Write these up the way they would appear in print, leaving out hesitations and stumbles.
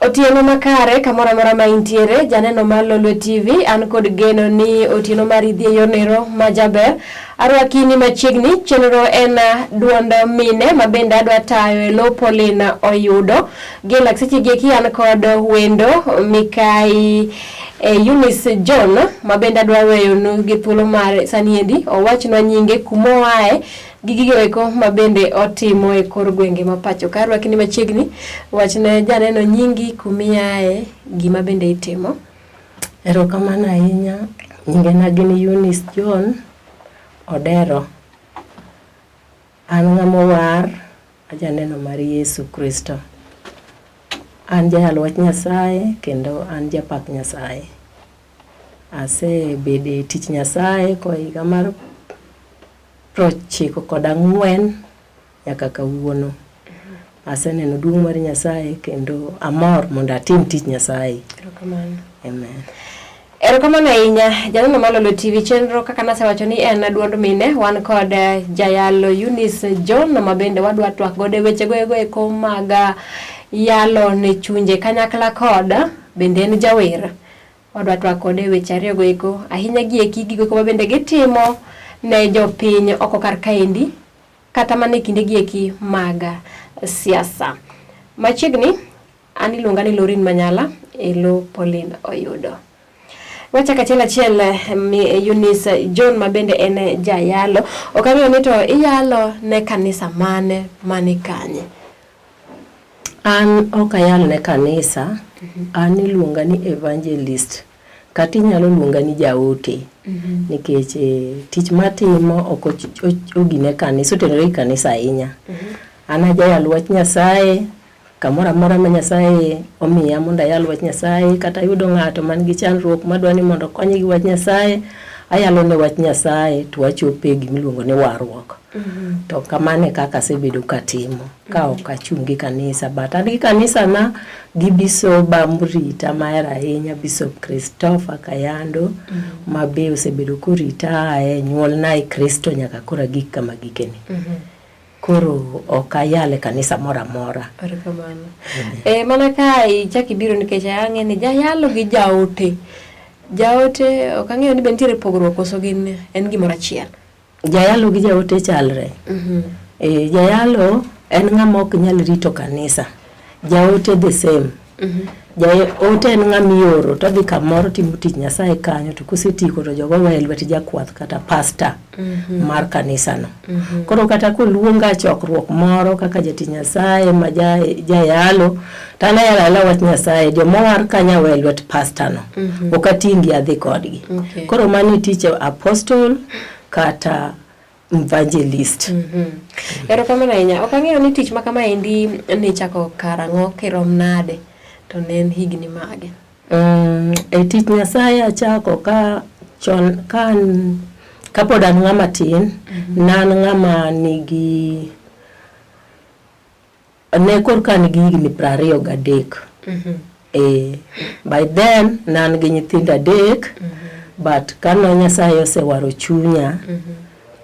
Otieno makare kamoro amora ma intiere, janeno mar Lolwe TV, an kod geno ni otieno mari dhi e yornero ma jaber. Arwaki ni machiegni, chenro en duond mine ma bende adwa tayo e lo Pauline Oyudo. Gi lak seche gi eki an kod wendo Mikai Eunice John ma bende adwa weyonu gi thuolo mar sani endi owachnwa nyinge, kumoae gi gigo eko ma bende otimo e kor gwenge ma pacho ka. Arwaki ni machiegni, wachne janeno nyingi, kumiae, gima bende itimo. Erokamano ahinya. Nyingena gin Eunice John Odero. An ng'ama owar, ajaneno mar Yesu Kristo. An jayal wach Nyasaye kendo an japak Nyasaye. Asebedo e tich Nyasaye koa higa mar 94 nyaka kawuono. Aseneno duong' mar Nyasaye kendo amor mondo atim tich Nyasaye. Erokamano. Amen. Erokamano ahinya janeno mar Lolwe TV chenro kaka nasewacho ni en duond mine wan kod jayalo Eunice John ma bende wadwa twak godo e weche goego eko mag yalo ne chunje kanyakla kod bende en jawer. Wadwa twak kode e weche ariyo go eko ahinya gi eki gigo eko ma bende gitimo ne jopiny oko kar kaendi kata mana e kinde gi eki mag siasa. Machiegni an iluonga ni Lorin Manyala e lo Pauline Oyudo. Wachako achiel achiel Eunice John ma bende en jayalo. Ok ang'eyo ni to iyalo ne kanisa mane mani kanye? An ok ayal ne kanisa, an iluonga ni evangelist kata inyalo luonga ni jaote nikech tich matimo ok ogine kanisa, otenore gi kanisa ahinya. An ajayal wach Nyasaye kamoro amora ma Nyasaye omiya mondo ayal wach Nyasaye kata ayudo ng'ato man gi chandruok madwa ni mondo okonye gi wach Nyasaye, ayalo ne wach Nyasaye to wachopo e gima iluongo ni warruok. To kamano e kaka asebedo katimo ka ok achung' gi kanisa but an gi kanisa na gi bisoba morita mahero ahinya Bishop Christopher Kayando ma be osebedo korita ae nyuolna e Kristo nyaka koro agik kama agikeni. Koro ok ayal e kanisa moro amora. Erokamano. Mana ka ichak ibiro nikech ang'e ni jayalo gi jaote. Jaote ok ang'eyo ni be nitiere pogruok koso gin en gimoro achiel. Jayalo gi jaote chalre. Jayalo en ng'ama ok nyal rito kanisa. Jaote the same. Jaote en ng'ama ioro to odhi kamoro timo tich Nyasaye kanyo to kosetieko to jogo weyo e lwet jakwath kata pastor mar kanisano. Koro kata koluonga e chokruok moro kaka jatich Nyasaye ma jayalo to an ayalo ayala wach Nyasaye jomowar kanyo aweyo e lwet pastor no. Ok ating'gi adhi kodgi. Koro mano e tich apostle kata evangelist. Erokamano ahinya. Ok ang'eyo ni tich ma kama endi nichako karang'o kirom nade to ne en higni mage? E tich Nyasaye achako ka chon ka an kapod an ng'ama tin, ne an ng'ama nigi ne korka an gi higni 23. By then ne an gi nyithindo adek but kane Nyasaye osewaro chunya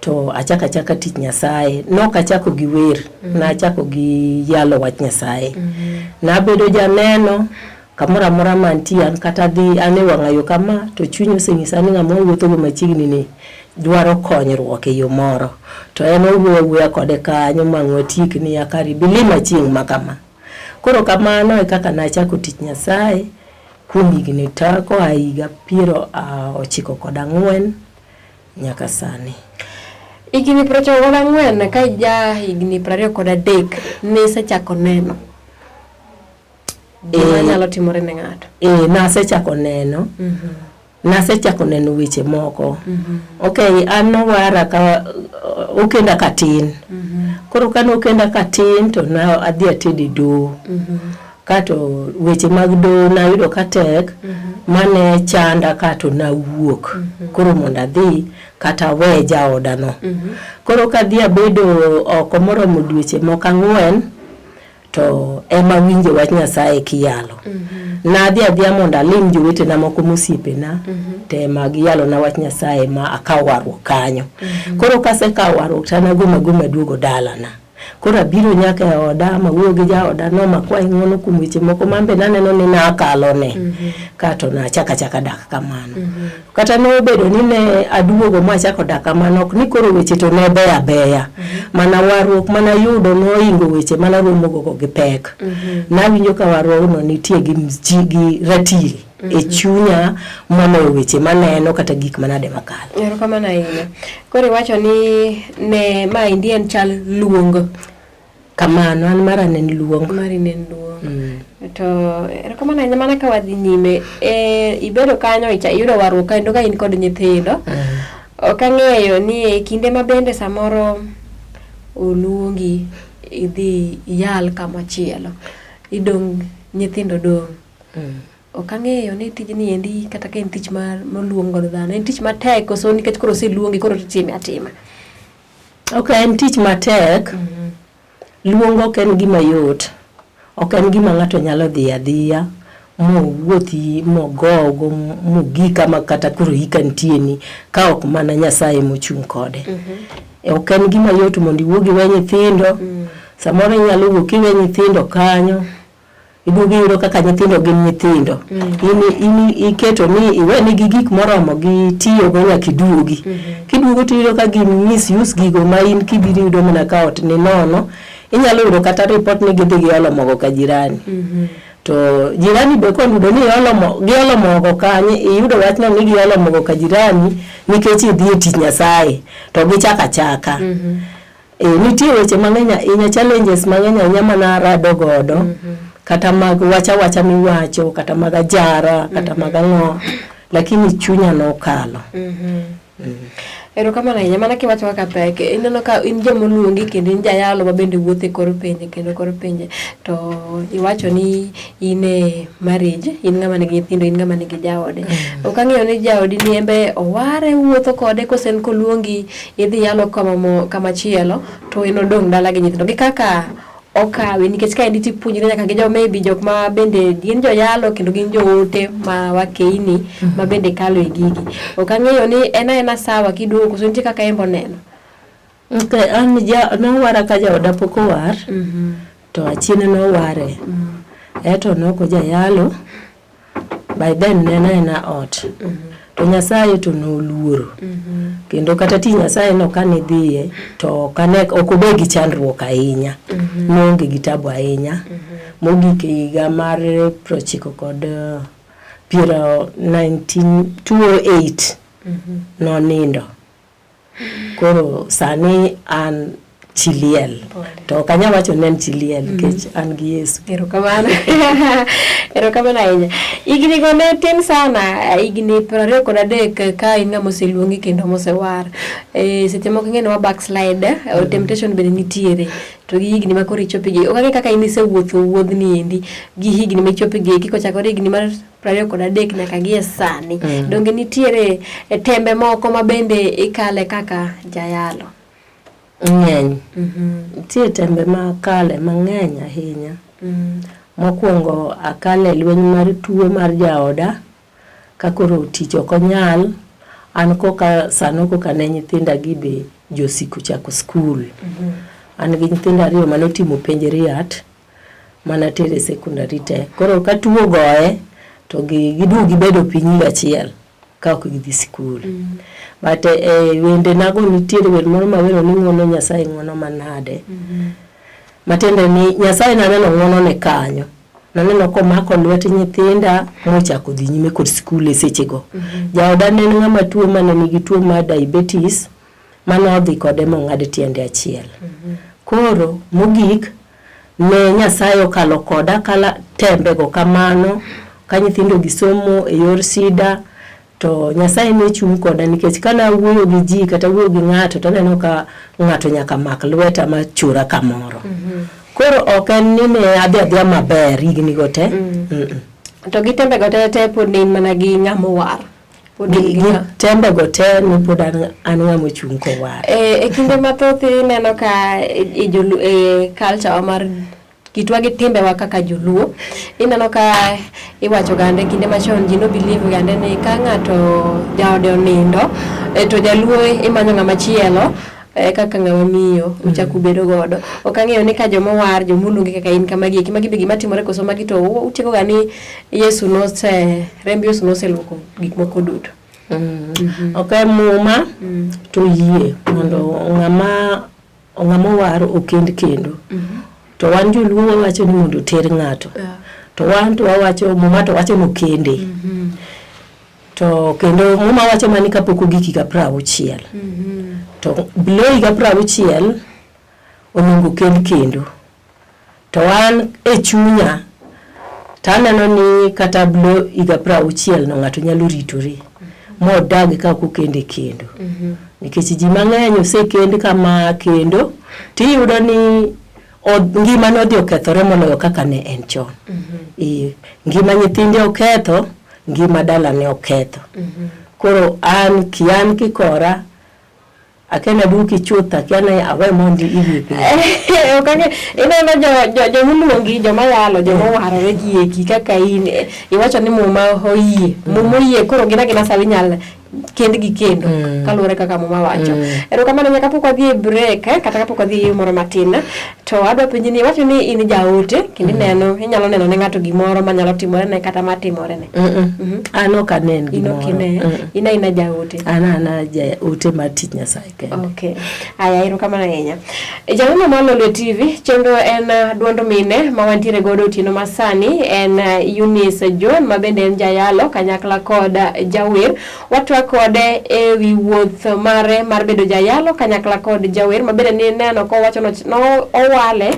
to achako achaka tich Nyasaye. Nok achako gi wer, nachako gi yalo wach Nyasaye. Nabedo janeno kamoro amora mantie an kata adhi an e wang'ayo kama to chunya osenyisa ni ng'ama wawuothogo machiegni ni dwaro konyruok e yo moro. To en owuoyo awuoya kode kanyo ma ang' watiek niya kare ibi lima chieng' ma kama. Koro kamano e kaka nachako tich Nyasaye kuom higni ta koa higa 94 nyaka sani. Higni 94 ka ija higni 23 nisechako neno gima nyalo timore ne ng'ato. Nasechako neno. Nasechako neno weche moko. Okay, an nowara ka okenda katin. Koro kane okenda katin to na adhi atedo e doho. Kato weche mag doho nayudo ka tek mane chanda kato nawuok. Koro mondo adhi kata awe jaodano. Koro kadhi abedo oko moromo dweche moko ang'wen to ema winjo wach Nyasaye kiyalo. Nadhi adhiya mondo alim jowetena moko mosiepena to ema giyalona wach Nyasaye ma akawo warruok kanyo. Koro kasekawo warruok to an agoma agoma aduogo dalana. Koro abiro nyaka e oda mawuoyo gi jaoda no makwaye ng'uono kuom weche moko man be naneno ni nakalone. Kato nachako achaka dak kamano. Kata ne obedo ni ne aduogo machako dak kamano, ok ni koro weche to ne beyo abeya. Mana warruok manayudo noingo weche manaromogo gi pek. Nawinjo ka warruogno nitie gi gi ratil e chunya moloyo weche maneno kata gik manade makalo. Erokamano ahinya. Koro iwacho ni ne maendi en chal luong. Kamano, an mara ne en luong. Mari ne en luong. To erokamano ahinya mana ka wadhi nyime. E, ibedo kanyo iyudo warruok kendo ka in kod nyithindo. Ok ang'eyo ni e kinde ma bende samoro oluongi idhi iyal kama chielo. Idong' nyithindo dong'. Ok ang'eyo ni tijni endi kata ka en tich mar moluong godo dhano, en tich matek koso nikech koro oseluongi koro titime atima? Ok en tich matek. Luong ok en gima yot. Ok en gima ng'ato nyalo dhi adhiya mowuothi mogogo mogik kama kata koro hika nitie ni ka ok mana Nyasaye mochung' kode. Ok en gima yot mondo iwuog iwe nyithindo. Samoro inyalo wuok iwe nyithindo kanyo. Iduogo iyudo kaka nyithindo gin nyithindo. In iketo ni iwenegi gik moromo gi tiyogo nyaka iduogi. Kiduogo tiyudo ka gin misuse gigo ma in kibiro iyudo mana ka ot ni nono. Inyalo yudo kata report ni gidhi giolo mogo ka jirani. To jirani be koyudo ni giolo mogo kanye, iyudo wachno ni giolo mogo ka jirani nikech idhi e tich Nyasaye to gichako achaka. Nitie weche mang'eny ahinya, challenges mang'eny ahinya manarado godo. Kata mag wach awacha miwacho, kata mag ajara, kata mag ang'o, lakini chunya nokalo. Erokamano ahinya. Mana kiwacho kaka pek, ineno ka in joma oluongi kendo in jayalo ma bende wuotho e kor pinje kendo kor pinje. To iwacho ni in e marriage, in ng'ama nigi nyithindo, in ng'ama nigi jaode. Ok ang'eyo ni jaodi ni en be oware wuotho kode kose en koluongi idhi yalo kama chielo to en odong' dala gi nyithindo. Gi kaka okawe nikech ka endi tipuonjri nyaka gi jo maybe jok ma bende gin joyalo kendo gin joote ma wakeini ma bende kalo e gigi. Ok ang'eyo ni en aena sawa kiduogo koso nitie kaka en be oneno. Okay, an ja nowara ka jaoda pok owar. To achien noware. Eto nok ojayalo. By then ne en aena ot. To Nyasaye to noluoro. Kendo kata tich Nyasaye no kane dhiye to ok obed gi chandruok ahinya. Noonge gi tabu ahinya. Mogik e higa mar 90 kod piero 208 nonindo. Koro sani an chi liel. To ok anyal wacho ni en chi liel nikech an gi Yesu. Erokamano. Erokamano ahinya. Higni go ne tin sana, higni 23 ka in ng'ama oseluongi kendo mosewar. Seche moko ing'e ni wa backslide, temptation bende nitiere. To gi higni ma koro ichopigi, ok ang'e kaka in isewuotho wuodhni endi gi higni michopigi eki kochakore higni mar 23 nyaka gie sani. Donge nitiere tembe moko ma bende ikale kaka jayalo? Ng'eny. Nitie tembe ma akale mang'eny ahinya. Mokwongo akale lweny mar tuo mar jaoda, ka koro tich ok onyal, an koka sano koka ne nyithinda gi be josiko chako skul. An gi nyithindo ariyo manotimo penj riat, manatere secondary te. Koro ka tuo ogoye, to giduogo gibedo piny higa achiel ka ok gidhi sikul. But e wende nago nitiere wer moro mawero ni ng'uono Nyasaye ng'uono manade. Matiende ni Nyasaye naneno ng'uono ne kanyo. Naneno komako lwet nyithinda mochako dhi nyime kod sikul e sechego. Jaoda ne en ng'ama tuo mane nigi tuo mar diabetes mane odhi kode mong'ad tiende achiel. Koro mogik ne Nyasaye okalo koda kala tembego kamano ka nyithindo gi somo e yor sida to Nyasaye ne chung' koda nikech kane awuoyo gi ji kata wuoyo gi ng'ato to aneno ka ng'ato nyaka mak lweta ma chora kamoro. Koro ok en ni ne adhi adhiya maber higni go te. To gi tembego te te pod ne in mana gi ng'ama owar. Pod in Gi tembe go te ne pod an ng'ama ochung' kowar. E kinde mathoth ineno ka e culture wa mar kitwa gi timbewa kaka joluo, ineno ka iwacho gande kinde machon ji no believe gande ni ka ng'ato jaode onindo to jaluo imanyo ng'ama chielo. kaka ng'ama miyo uchak ubedo godo. Ok ang'eyo ni ka joma owar, joma oluongi kaka in kamagi eki, magi be gima timore koso magi to utieko ga ni Yesu nose, remb Yesu noseluoko gik moko duto. Ok e muma to yie mondo ng'ama ng'ama owar okend kendo. To wan joluo wawacho ni mondo oter ng'ato. To wan to wawacho muma to wacho ni okende. To kendo muma wacho mana ni kapok ogik higa 60. To below higa 60 onego kend kendo. To an e chunya to aneno ni kata below higa 60 no ng'ato nyalo ritore modag ka ok okende kendo. Nikech ji mang'eny osekend kama kendo tiyudo ni ngimane odhi okethore moloyo kaka ne en chon. Ngima nyithinde oketho, ngima dalane oketho. Koro an kian kikora akia ni aduoki chuth akia ni awe mondi idhi piny. Ok ang'e, ineno jomoluongi, joma yalo, joma owarore gi eki kaka in, iwacho ni muma oyie. Muma oyie koro gin agina sawa inyal kendgi kendo kaluwore kaka muma wacho. Erokamano nyaka kapok wadhi e break, kata kapok wadhi e yweyo moro matin, to adwa penji ni iwacho ni in jaote kendo ineno, inyalo neno ne ng'ato gimoro manyalo timore ne kata matimore ne. An ok anen In ok gimoro. ine, in aina jaote. An ana jaote mar tich Nyasaye kende. Okay. Aya, erokamano ahinya. Janeno mar Lolwe TV, chenro en duond mine ma wantiere godo otieno masani en Eunice John ma bende en jayalo kanyakla kod jawer. Watwak kode e wi wuoth mare mar bedo jayalo kanyakla kod jawer ma bende nineno kowacho no owale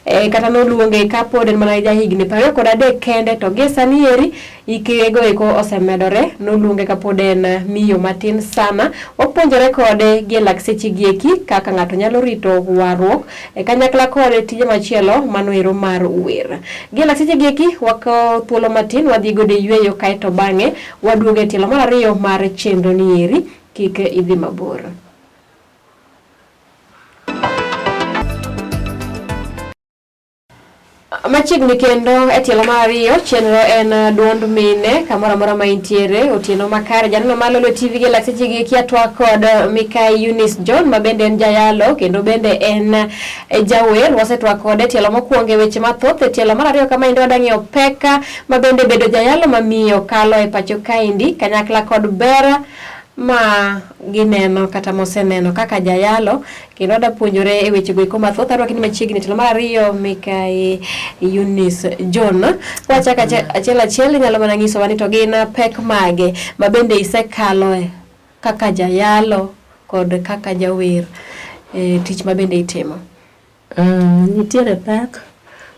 kata noluonge kapod en mana jahigni 23 kende, to gie sani eri ikego eko osemedore, noluonge kapod en miyo matin sana. Wapuonjore kode gi e lak seche gi eki kaka ng'ato nyalo rito warruok e kanyakla kod tije machielo mano ero mar wer. Gi e lak seche gi eki wakawo thuolo matin wadhi godo e yweyo, kaeto bang'e waduogo e tielo mar ariyo mar chenro ni eri, kik idhi mabor. Machiegni kendo e tielo mar ariyo, chenro en duond mine kamoro amora ma intiere otieno makare. Janeno mar Lolwe TV gi lak seche gi eki atwak kod Mikai Eunice John ma bende en jayalo kendo bende en jawer. Wasetwak kode e tielo mokwongo e weche mathoth. E tielo mar ariyo kama endi wadwa ng'iyo pek ma bende bedo jayalo mamiyo kalo e pacho kaendi kanyakla kod ber ma gineno kata moseneno kaka jayalo, kendo adwa puonjore e weche go eko mathoth. Arwaki ni machiegni tielo mar ariyo Mikai Eunice John. Wachako achiel achiel, inyalo mana nyisowa ni to gin pek mage ma bende isekaloe kaka jayalo kod kaka jawer e tich ma bende itimo? Nitiere pek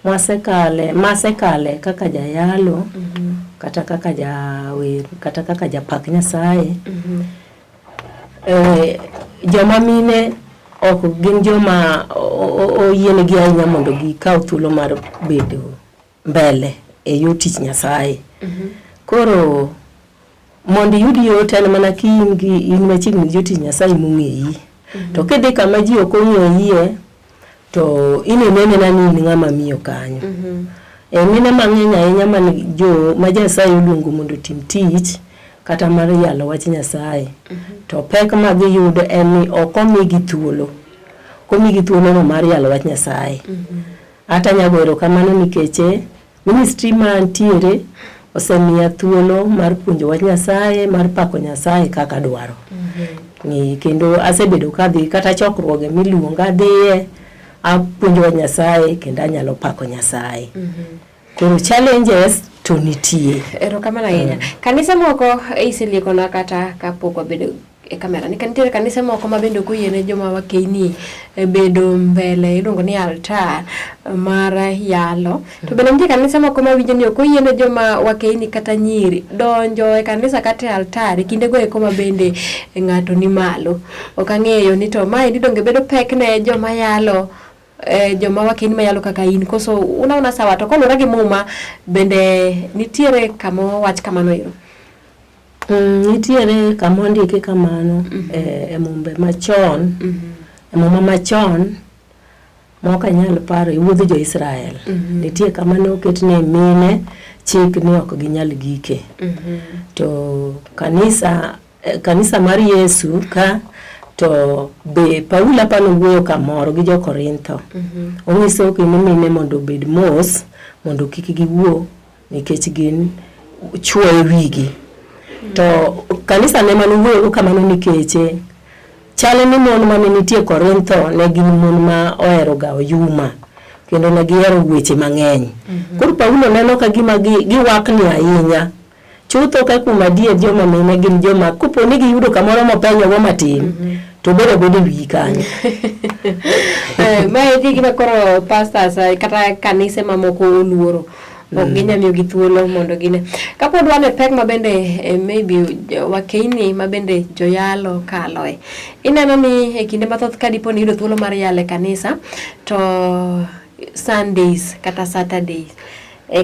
masekale kaka jayalo, kata kaka jawer, kata kaka japak Nyasaye. Joma mine ok gin joma oyienegi ahinya mondo gikaw thuolo mar bedo mbele e yor tich Nyasaye. Koro mondo iyud yot en mana ka in gi in machiegni gi jotich Nyasaye mong'eyi. To kidhi kama ji ok ong'eyie to inene anena ni in ng'ama miyo kanyo. Mine mang'eny ahinya man jo ma Nyasaye oluongo mondo otim tich kata mar yalo wach Nyasaye. To pek ma giyudo en ni ok omigi thuolo. Ok omigi thuolo no mar yalo wach Nyasaye. Ata anyalo goyo erokamano nikech ministry ma antiere osemiya thuolo mar puonjo wach Nyasaye, mar pako Nyasaye kaka adwaro. Kendo asebedo kadhi kata chokruoge miluonga adhiye, apuonjo wach Nyasaye kendo anyalo pako Nyasaye. Koro challenges to nitie. Erokamano ahinya. Kanise moko iseliekona kata kapok wabedo e kamera ni nitiere kanise moko ma bende ok oyiene joma wakeini bedo mbele, iluongo ni altar mar yalo. To bende nitie kanise moko ma winjo ni ok oyiene joma wakeini kata nyiri donjo e kanisa kata e altar e kindego eko ma bende ng'ato ni malo. Ok ang'eyo ni to maendi donge bedo pek ne joma yalo, joma wakeini mayalo kaka in, koso unaona sawa? To koluwore gi muma bende nitiere kama owach kamano ero? Nitiere kama ondiki kamano e mumbe machon, e muma machon ma ok anyal paro e wuodh jo Israel. Nitie kama ne oket ne mine chik ni ok ginyal gike. To kanisa mar Yesu ka To be Paulo apani owuoyo kamoro gi jo Korintho. Onyiso gi ni mine mondo obed mos mondo kik giwuo nikech gin chwo e wigi. To kanisa ne mane owuoyogo kamano nikech chal ni mon mane nitie Korintho ne gin mon ma ohero ga oyuma kendo ne gihero weche mang'eny. Koro Paulo neno ka gima giwakni ahinya. Chutho ka kuom adier joma mine gin joma kopo ni giyudo kamoro mopenyogo matin to bedo abeda e wiyi kanyo. Mae e gima koro pastors kata kanise mamoko oluoro. Ok ginyal miyogi thuolo mondo gine. Kapod wan e pek ma bende maybe wakeini ma bende joyalo kaloe. Ineno ni e kinde mathoth ka dipo ni iyudo thuolo mar yalo e kanisa to Sundays kata Saturdays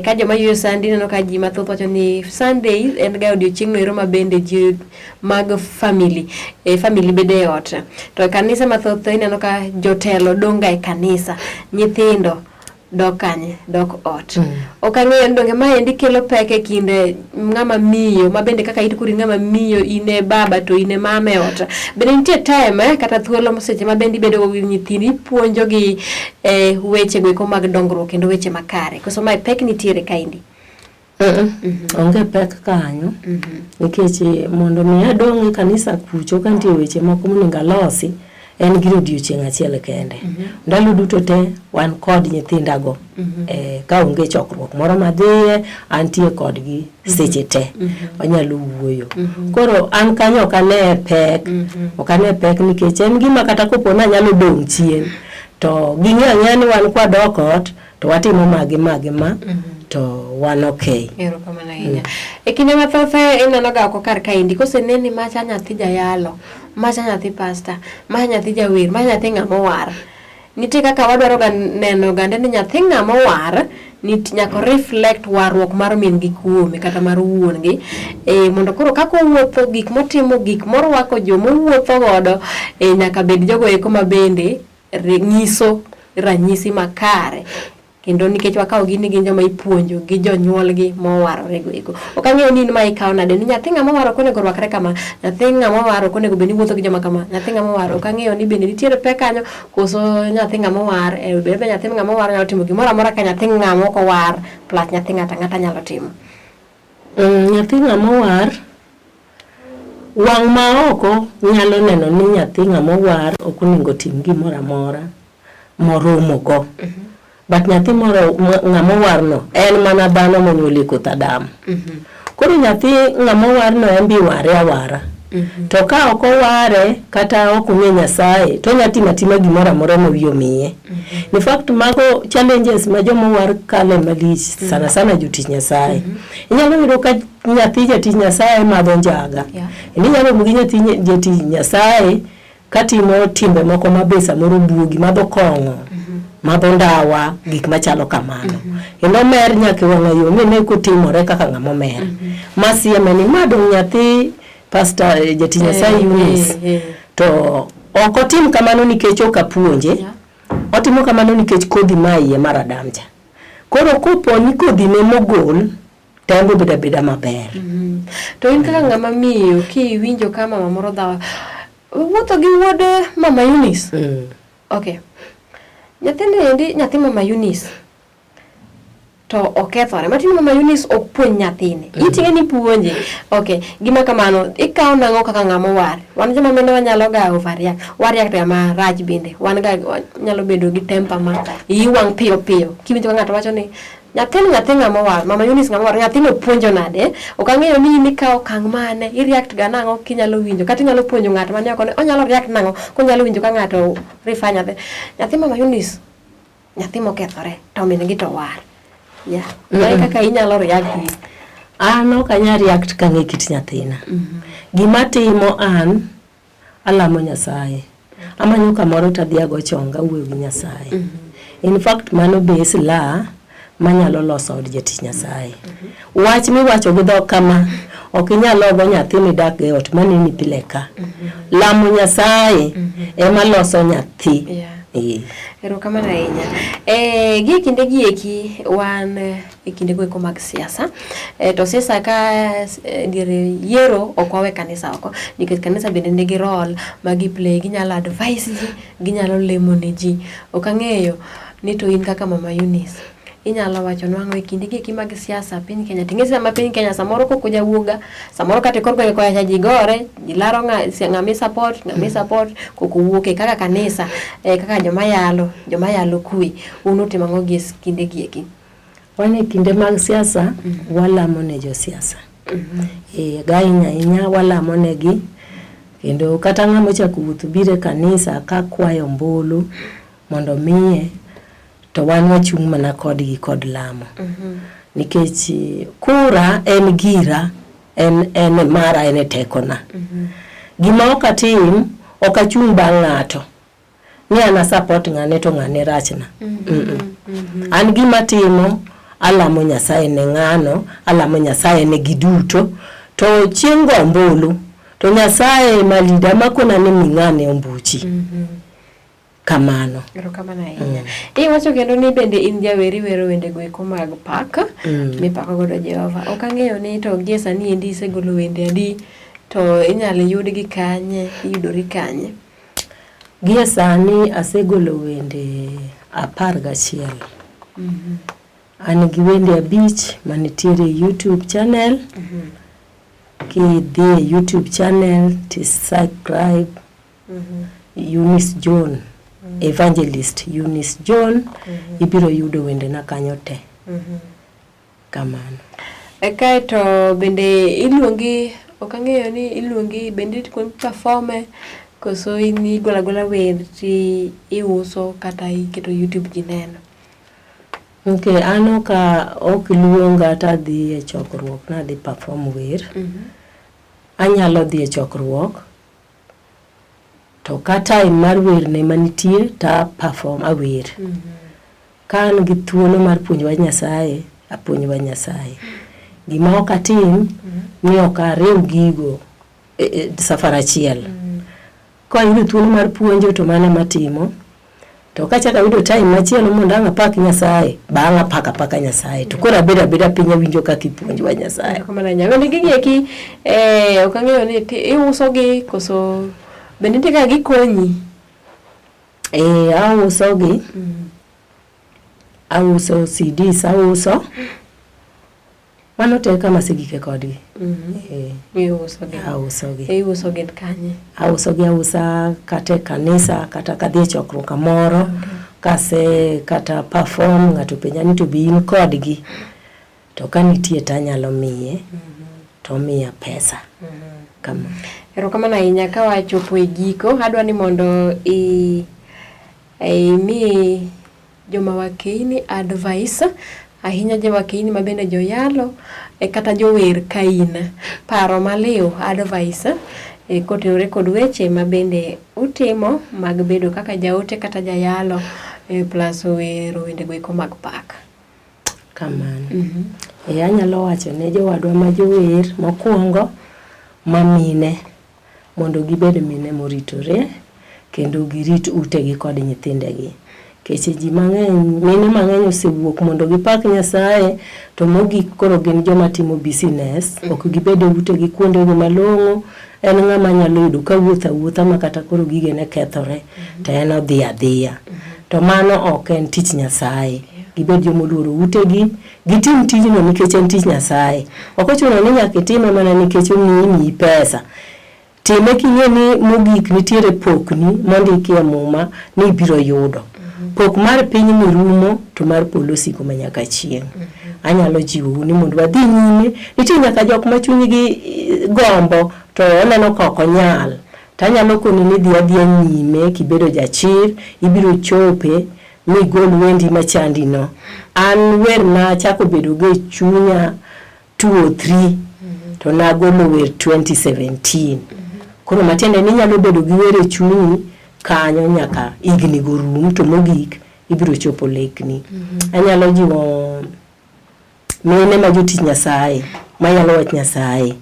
ka joma yueyo Sunday ineno ka ji mathoth wacho ni Sunday en ga odiochieng'no ero ma bende ji mag family family bedo e ot. To e kanise mathoth ineno ka jotelo dong' ga e kanisa, nyithindo dok kanye? Dok ot. Ok ang'eyo ni donge maendi kelo pek e kind ng'ama miyo ma bende kaka in koro in ng'ama miyo in e baba to in e mama e ot. Bende nitie time kata thuolo seche ma bende ibedo go gi nyithindi ipuonjogi weche go eko mag dongruok kendo weche makare. Koso mae pek nitiere kaendi? Onge pek kanyo nikech mondo mi adong' e kanisa kucho ka nitie weche moko monego alosi en gir odiochieng' achiel kende. Ndalo duto te wan kod nyithindago ka onge chokruok moro madhiye antie kodgi seche te wanyalo wuoyo. Koro an kanyo ok ane pek, ok ane pek nikech en gima kata kopo ni anyalo dong' chien to ging'eyo ang'eya ni wan kwadok ot to watimo ma gi ma gi ma to wan okay. Erokamano ahinya. E kinde mathoth ineno ga oko kar kaendi koseneni macha nyathi jayalo, macha nyathi pasta, macha nyathi jawer, macha nyathi ng'ama owar. Nitie kaka wadwaro ga neno gande ni nyathi ng'ama owar nyaka reflect warruok mar min gi kuome kata mar wuon gi mondo koro kaka owuotho gik motimo gik morwako jomowuotho godo nyaka bed jogo eko ma bende nyiso ranyisi makare kendo nikech wakawo gi ni gin joma ipuonjo gi jonyuolgi mowarore go eko. Ok ang'eyo ni in ma ikawo nade ni nyathi ng'ama owar ok onego orwakre kama, nyathi ng'ama owar ok onego bed ni wuotho gi joma kama, nyathi ng'ama owar ok ang'eyo ni bende nitiere pek kanyo koso nyathi ng'ama owar be nyathi ng'ama owar nyalo timo gimoro amora ka nyathi ng'ama ok owar plus nyathi ng'ato ang'ata nyalo timo. Nyathi ng'ama owar wang' ma oko nyalo neno ni nyathi ng'ama owar ok onego otim gimoro amora moromo go. But nyathi moro ng'ama owar no en mana dhano monyuol e koth Adam. Koro nyathi ng'ama owar no en be iware awara. To ka ok oware kata ok ong'e Nyasaye to onya timo atima gimoro amora ma wiye omiye. In fact mago challenges ma joma owar kale malich sana sana jotich Nyasaye. Inyalo yudo ka nyathi jatich Nyasaye madho njaga. Kendo inyalo romo gi nyathi jatich Nyasaye katimo timbe moko ma be samoro buogi, madho kong'o, madho ndawa, gik machalo kamano. Kendo omer nyaka e wang'a yo mine kotimore kaka ng'ama omer. Ma sieme ni ma dong' nyathi pastor jatich Nyasaye Eunice. To ok otim kamano nikech ok apuonje. Otimo kamano nikech kodhi ma iye mar Adam cha. Koro kopo ni kodhi ne mogol to en obedo abeda maber. To in kaka ng'ama miyo kiwinjo ka mama moro dhawa wuotho gi wuod mama Eunice. Okay. Nyathini endi nyathi mama Eunice to okethore. Matiende mama Eunice ok puonj nyathini. Iting'e ni puonje. Okay. Gima kamano ikawo nang'o kaka ng'ama owar? Wan joma mine wanyalo ga overreact. Wareact ga marach bende. Wan ga nyalo bedo gi temper ma iyi wang' piyo piyo. Kiwinjo ka ng'ato wacho ni nyathini nyathi ng'ama owar, mama Eunice ng'ama owar, nyathino puonjo nade? Ok ang'eyo ni in ikawo okang' mane, i react ga nang'o kinyalo winjo kata inyalo puonjo ng'at mane oko ni onyalo react nang'o konyalo winjo ka ng'ato refer nyathi. Nyathi mama Eunice nyathi mokethore to min gi to war. Yeah. Mae kaka inyalo react gi. An ok anyal react kang'e kit nyathina. Gima timo an alamo Nyasaye. Amanyo kamoro to adhi ago chonga awuoyo gi Nyasaye. In fact mano be silaha manyalo loso od jatich Nyasaye. Wach miwacho gi dhok kama ok inyal ogo nyathi midak go e ot maneni pile ka. Lamo Nyasaye ema loso nyathi. Eh. Erokamano ahinya. Eh, gi e kinde gi eki wan e kinde go eko mag siasa. Eh, to siasa ka diere yiero ok wawe kanisa oko nikech kanisa bende nigi role ma gi play, ginyalo advise ji, ginyalo lemo ne ji. Ok ang'eyo ni to in kaka Mama Eunice inyalo wacho nwang'o e kinde gi eki mag siasa piny Kenya. Ting'e sama piny Kenya samoro koko jawuoga, samoro kata e kor gwenge kocha ji gore, ji laro ng'ama i support, ng'ama i support, koko wuok e kaka kanisa, kaka joma yalo, joma yalo kwe. Un utimo ang'o gi e kinde gi eki? Wan e kinde mag siasa, walamo ne josiasa. Eh, ga ahinya ahinya walamo negi kendo kata ng'ama ochako wuotho biro e kanisa ka kwayo ombulu mondo omiye to wan wachung' mana kodgi kod lamo. Nikech kura en gira, en en mara, en e tekona. Gima ok atim, ok achung' bang' ng'ato. Ni an a support ng'ane to ng'ane rachna. An gima atimo, alamo Nyasaye ne ng'ano, alamo Nyasaye ne giduto. To chieng' go ombulu, to Nyasaye ema leader ema kona ni mi ng'ane ombuchi. Kamano. Erokamano ahinya. Iwacho kendo ni bende in jawer iwero wende go eko mag pak mipako godo Jehova. Ok ang'eyo ni to gie sani endi isegolo wende adi to inyalo yudgi kanye, iyudori kanye? Gie sani asegolo wende 11. An gi wende 5 manitiere e YouTube channel. Kidhi e YouTube channel to subscribe Eunice John, Evangelist Eunice John, ibiro yudo wendena kanyo te. Kamano. Kaeto bende iluongi, ok ang'eyo ni iluongi bende kuonde performe koso in igolo agola wer ti iuso kata iketo YouTube ji neno? Ok, an ok luonga tadhi e chokruok nadhi perform wer. Anyalo dhi e chokruok to ka time mar wer ne manitie ta perform awer. Ka an gi thuolo mar puonjo wach Nyasaye, apuonjo wach Nyasaye. Gima ok atim, ni ok ariw gigo e safar achiel. Ka ayudo thuolo mar puonjo to mano ema atimo. To kachako ayudo time machielo mondo ang' apak Nyasaye, be ang' apak apaka Nyasaye. To koro abedo abeda piny awinjo kaka ipuonjo wach Nyasaye. Erokamano ahinya. Wende gigi eki ok ang'eyo ni iuso gi koso bende nitie kaka gikonyi? Eh, auso gi. Auso CDs, auso. Mano te kama asegike kodgi. Eh, Iuso gi. Auso gi. Iuso gi kanye? Auso gi ausa kata e kanisa kata kadhi e chokruok kamoro. Kase kata perform ng'ato penja ni to be in kodgi. To ka nitie to anyalo miye to omiya pesa. Kamano. Erokamano ahinya. Ka wachopo e giko, adwa ni mondo imi joma wakeini advice, ahinya jowakeini ma bende joyalo kata jower ka in. Paro maliw advice kotenore kod weche ma bende utimo mag bedo kaka jaote kata jayalo plus wero wendego eko mag pak. Kamano. E anyalo wacho ne jowadwa ma jower mokwongo ma mine mondo gibed mine moritore kendo girit utegi kod nyithindegi. Nikech ji mang'eny, mine mang'eny osewuok mondo gipak Nyasaye to mogik koro gin joma timo business, ok gibed e utegi kuondego malong'o. En ng'ama nyalo yudo ka wuotho awuotha ma kata koro gigene kethore to en odhi adhiya. To mano ok en tich Nyasaye. Gibed joma oluoro utegi, gitim tijno nikech en tich Nyasaye. Ok ochuno ni nyaka itime mana nikech omiyi miyi pesa. Time king'e ni mogik nitiere pokni mondiki e muma ni ibiro yudo. Pok mar pinyni rumo to mar polo osiko manyaka chieng'. Anyalo jiwou ni mondo wadhi nyime. Nitie nyaka jok ma chunygi gombo to oneno ka ok onyal. To anyalo koni ni dhi adhiya nyime kibedo jachir, ibiro chope migol wendi machandi no. An wer nachako bedo go e chunya 2003 to nagolo wer 2017. Koro matiende ni inyalo bedo gi wer e chunyi kanyo nyaka higni go rum to mogik ibiro chopo lekni. Anyalo jiwo mine ma jotich Nyasaye, mayalo wach Nyasaye.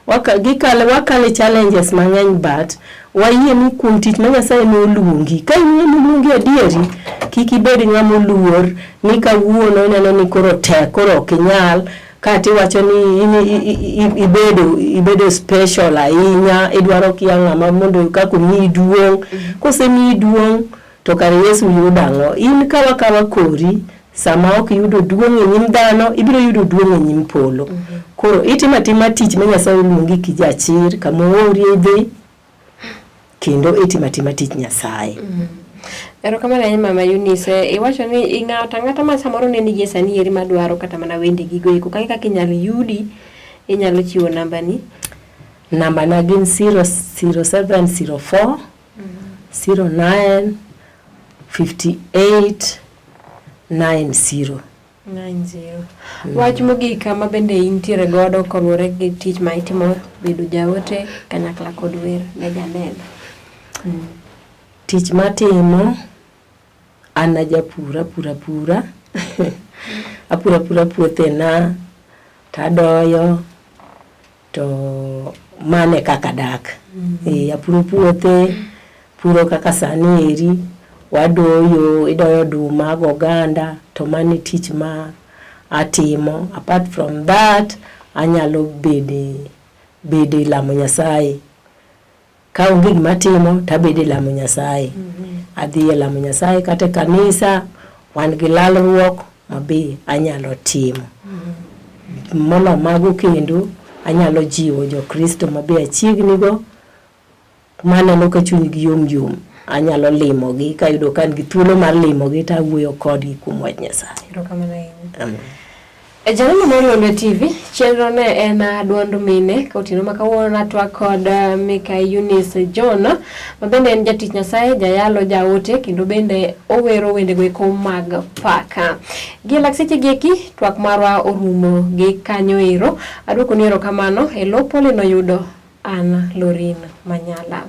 Gikale wakale challenges mang'eny but wayie ni kuom tich ma Nyasaye noluongi. Ka in ng'ama oluongi adieri, kik ibed ng'ama oluor ni kawuono ineno ni koro tek, koro ok inyal, kata iwacho ni in ibedo ibedo special ahinya, idwaro kia ng'ama mondo kaka omiyi duong'. Kosemiyi duong' to kare Yesu yudo ang'o? In kawa kawa kori, sama ok iyudo duong' e nyim dhano, ibiro yudo duong' e nyim polo. Koro itimo atima tich ma Nyasaye oluongi kijachir, kama oori idhi, kendo itimo atima tich Nyasaye. Erokamano ahinya Mama Eunice. Iwacho ni ing'ato ang'ata ma samoro neni gie sani eri madwaro kata mana wende gigo eko kaka kaka inyalo yudi, inyalo chiwo nambani. Namba na gin 0704 09 58 90. 90. Wach mogik ma bende intiere godo koluwore gi tich ma itimo bedo jaote kanyakla kod wer ne janeno. Tich matimo, an ajapur, apuro apura. Apuro apura puothena, tadoyo, to mano e kaka adak. Eh, apuro puothe, puro kaka sani eri, wadoyo, idoyo oduma gi oganda, to mano e tich ma atimo. Apart from that, anyalo bede bede lamo Nyasaye. Ka onge gima atimo, tabedo e lamo Nyasaye. Adhi e lamo Nyasaye kata e kanisa, wan gi lalruok ma be anyalo timo. Molo mago kendo, anyalo jiwo jokristo ma be achiegni go, maneno ka chunygi yom yom, anyalo limogi kayudo ka an gi thuolo mar limogi to awuoyo kodgi kuom wach Nyasaye. Erokamano ahinya. Amen. E Janeno mar Lolwe TV, chenro ne en duond mine ka otieno ma kawuono natwak kod Mikai Eunice John ma bende en jatich Nyasaye, jayalo, jaote kendo bende owero wendego eko mag paka. Gi e lak seche gi eki, twak marwa orumo gi kanyo ero. Aduokoni erokamano e lo Pauline oyudo an Lorin Manyala.